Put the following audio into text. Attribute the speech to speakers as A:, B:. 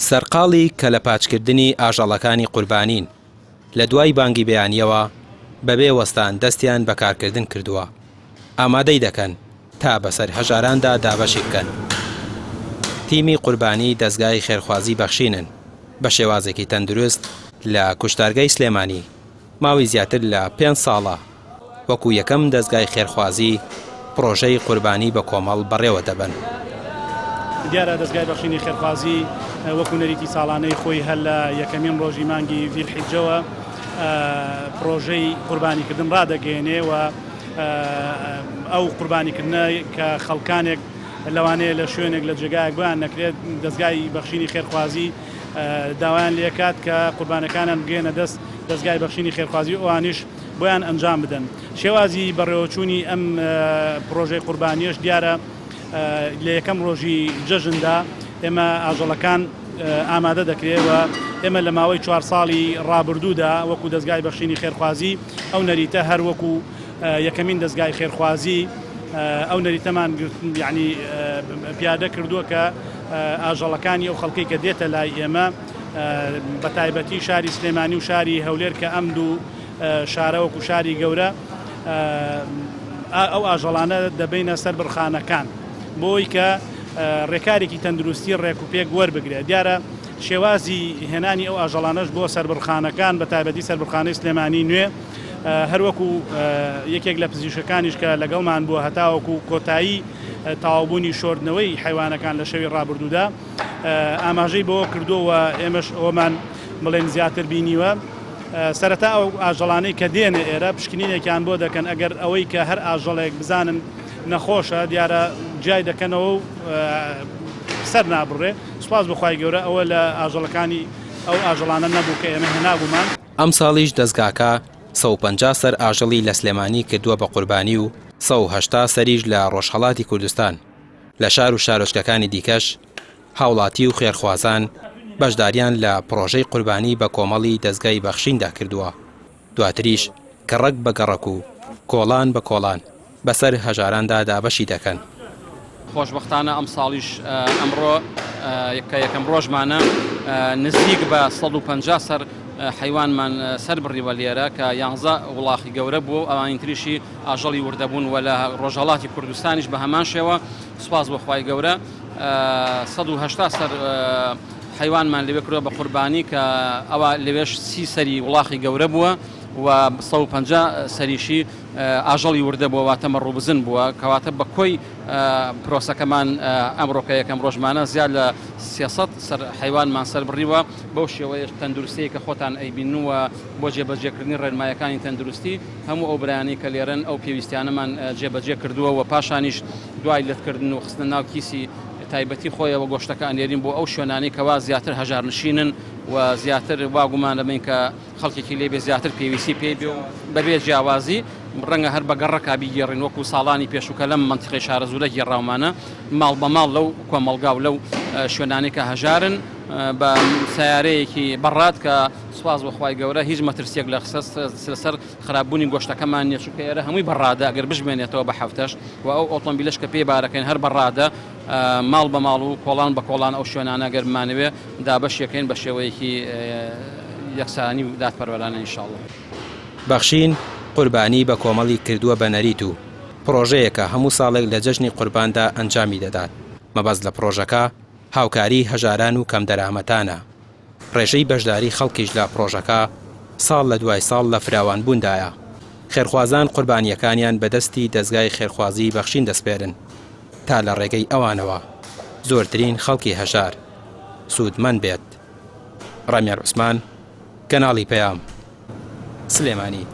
A: سەرقاڵی کەلەپاچکردنی ئاژەڵەکانی قوربانین، لە دوای بانگی بەیانییەوە بەبێ وەستان دەستیان بە کارکردن کردووە، ئامادەی دەکەن تا بەسەر هەژاراندا دابەشی بکەن. تیمی قوربانی دەزگای خێرخوازی بەخشینن بە شێوازێکی تەندروست لە کوشتارگەی سلێمانی ماوەی زیاتر لە پێنج ساڵە وەکو یەکەم دەزگای خێرخوازی پڕۆژەی قوربانی بە کۆمەڵ بەڕێوە دەبەن.
B: دیارە دەزگای بەخشینی خێرخوازی وەکو نەریتی ساڵانەی خۆی هەر لە یەکەمین ڕۆژی مانگی زیل حیجەوە پڕۆژەی قوربانیکردن ڕادەگەیەنێ و ئەو قوربانیکردنە کە خەڵکانێک لەوانەیە لە شوێنێک لە جێگایەک بۆیان نەکرێت دەزگای بەخشینی خێرخوازی داوایان لێکات کە قوربانەکانیان بگەیەنە دەست دەزگای بەخشینی خێرخوازی و ئەوانیش بۆیان ئەنجام بدەن. شێوازی بەڕێوەچوونی ئەم پڕۆژەی قوربانییەش دیارە لە یەکەم ڕۆژی جەژندا ئێمە ئاژەڵەکان ئامادە دەکرێت و ئێمە لە ماوەی چوار ساڵی ڕابردوودا وەکو دەزگای بەخشینی خێرخوازی ئەو نەریتە هەر وەکو یەکەمین دەزگای خێرخوازی ئەو نەریتەمان یعنی پیادە کردووە کە ئاژەڵەکانی ئەو خەڵکەی کە دێتە لای ئێمە بە تایبەتی شاری سلێمانی و شاری هەولێر کە ئەم دوو شارە وەکو شاری گەورە ئەو ئاژەڵانە دەبینە سەر بڕخانەکان بۆی کە ڕێکارێکی تەندروستی ڕێک و پێک وەربگرێت دیارە شێوازی هێنانی ئەو ئاژەڵانەش بۆ سەربڕخانەکان بە تایبەتی سەربڕخانەی سلێمانی نوێ هەروەکو یەکێک لە پزیشکەکانیش کە لەگەڵمان بووە هەتاوەکو کۆتایی تەواوبوونی شۆردنەوەی حەیوانەکان لە شەوی ڕابردوودا ئاماژەی بەوە کردووە و ئێمەش ئەوەمان بڵێن زیاتر بینیوە سەرەتا ئەو ئاژەڵانەی کە دێنە ئێرە پشکنینێکیان بۆ دەکەن ئەگەر ئەوەی کە هەر ئاژەڵێک بزانن نەخۆشە دیارە جیای دەکەنەوە و سەر نابڕێ سوپاس بۆ خوای گەورە ئەوە لە ئاژەڵەکانی ئەو ئاژەڵانە نەبوو کە ئێمە هێنابوومان.
A: ئەمساڵیش دەزگاکە 150 سەر ئاژەڵی لە سلێمانی کردووە بە قوربانی و 180 سەریش لە ڕۆژهەڵاتی کوردستان. لە شار و شارۆچکەکانی دیکەش هاوڵاتی و خێرخوازان بەشداریان لە پڕۆژەی قوربانی بە کۆمەڵی دەزگای بەخشیندا کردووە، دواتریش گەڕەک بە گەڕەک و کۆڵان بە کۆڵان بەسەر هەژاراندا دابەشی دەکەن.
C: خۆشبەختانە ئەمساڵیش ئەمڕۆ کە یەکەم ڕۆژمانە نزیک بە 150 سەر حەیوانمان سەر بڕیوە لێرە کە یانزە وڵاخی گەورە بووە و ئەوانی تریشی ئاژەڵی وردەبوون و لە ڕۆژهەڵاتی کوردستانیش بە هەمان شێوە سوپاس بۆ خوای گەورە 180 سەر حەیوانمان لەوێ کردوە بە قوربانی کە ئەوە لەوێش سی سەری وڵاخی گەورە بووە و 150 سەریشی ئاژەڵی وردە بووە واتە مەڕ و بزن بووە کەواتە بە کۆی پرۆسەکەمان ئەمڕۆکە یەکەم ڕۆژمانە زیاد لە 300 سەر حەیوانمان سەر بڕیوە بەو شێوەیەش تەندروستیی کە خۆتان ئەیبینن و بۆ جێبەجێکردنی ڕێنمایەکانی تەندروستی هەموو ئەو برایانەی کە لێرەن ئەو پێویستیانەمان جێبەجێ کردووە و پاشانیش دوای لەتکردن و خستنە ناو کیسی تایبەتی خۆیەوە گۆشتەکە ئەنێرین بۆ ئەو شوێنانەی کەوا زیاتر هەژارنشینن و زیاتر وا گومان دەبەین کە خەڵکێکی لێ بێ زیاتر پێویستی پێی بێ و بەبێ جیاوازی ڕەنگە هەر بە گەڕەکا بیگێڕین وەکو ساڵانی پێشوو کە لەم مەنتیقەی شارەزوورە گێڕاومانە ماڵ بە ماڵ لەو کۆمەڵگا و لەو شوێنانەی کە هەژارن بە سەیارەیەکی بەڕاد کە سوپاس بۆ خوای گەورە هیچ مەترسیەک لە لەسەر خراپبوونی گۆشتەکەمان نیە چونکە ئێرە هەمووی بەڕادە ئەگەر بشمێنێتەوە بە هەفتەش و ئەو ئۆتۆمبیلەش کە پێی بارەکەین هەر بەڕادە ماڵ بە ماڵ و کۆڵان بە کۆڵان ئەو شوێنانە گەر بمانەوێ دابەشیەکەین بە شێوەیەکی یەکسانی و دادپەروەرانە ان شاء اللە.
A: بەخشین قوربانی بە کۆمەڵی کردووە بە نەریت و پڕۆژەیەکە هەموو ساڵێک لە جەژنی قورباندا ئەنجامی دەدات، مەبەست لە پڕۆژەکە هاوکاری هەژاران و کەمدەرامەتانە. ڕێژەی بەشداری خەڵکیش لە پڕۆژەکە ساڵ لە دوای ساڵ لە فراوانبووندایە، خێرخوازان قوربانییەکانیان بە دەستی دەزگای خێرخوازیی بەخشین دەسپێرن تا لە ڕێگەی ئەوانەوە زۆرترین خەڵکی هەژار سوودمەند بێت. ڕامیار عوسمان، کەناڵی پەیام، سلێمانی.